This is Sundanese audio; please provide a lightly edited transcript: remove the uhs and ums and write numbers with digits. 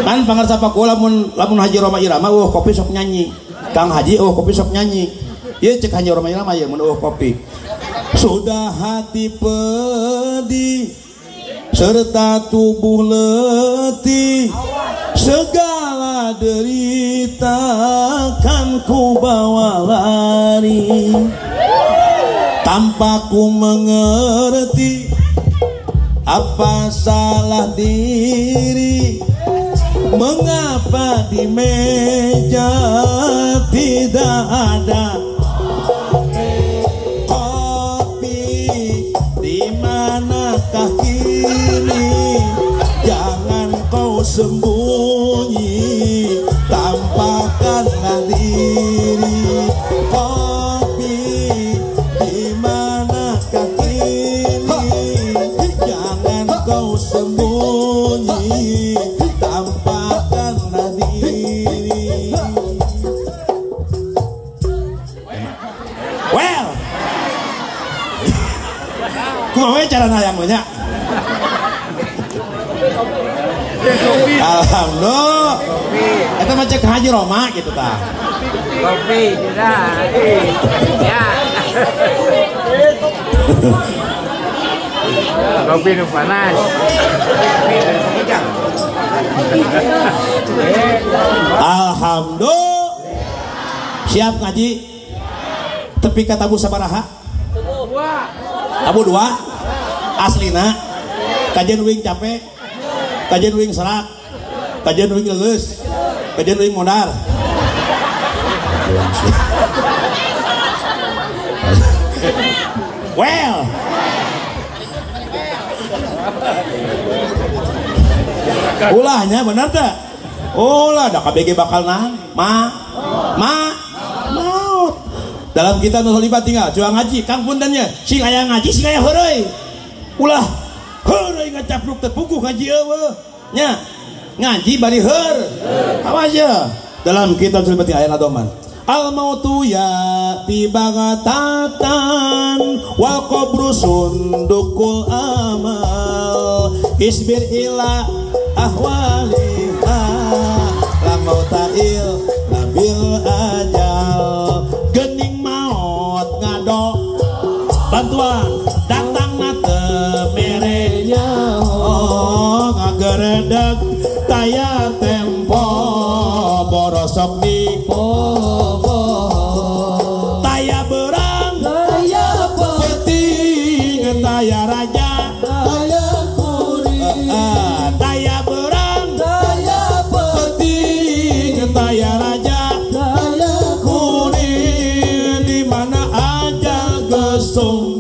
Kan pangarsa paku lamun lamun Haji Rhoma Irama eueuh kopi sok nyanyi. Kang Haji eueuh kopi sok nyanyi. Ieu cek Haji Rhoma Irama ieu mun eueuh kopi. Sudah hati pedih serta tubuh letih, segala derita kan ku bawa lari. Tanpa ku mengerti apa salah diri, mengapa di meja tidak ada kopi. Di manakah kini? Jangan kau sembunyi, tampakkanlah diri. Kopi, di manakah kini? Jangan kau sembunyi, tampakkanlah diri. Well, kumaha cara nayang banyak? Alhamdulillah. Eta mah cek Haji Rhoma gitu tah. Kopi sudah. Ya. Kopi nu panas. Alhamdulillah. Siap ngaji? Tepi ka tabu sabaraha? Tabu dua. Aslina. Kajian wing capek, kajian wing serak, kajian wing leuleus, kajian wing modar. Well, ulahnya benar tak? Ulah, dah KBG bakal nang, ma, maut. Dalam kita nusolibat tinggal, juang ngaji, kang puntennya, sing aya ngaji, sing aya heureuy. Ulah, heureuy ngacapruk terpuguh ngaji eueuh. Nya, ngaji bari heur. Awas ya. Dalam kitab nusolibat aya nadoman. Al mautu ya tibagatatan wal qabru sundukul amal isbir ila ahwaliha la mautail nabil ajal. Gening maot ngado bantuan datang nate merenya oh ngageredeg taya tempo borosok di taya berang taya penting taya raja taya kuring taya berang taya penting taya raja taya kuring di mana aja gesung.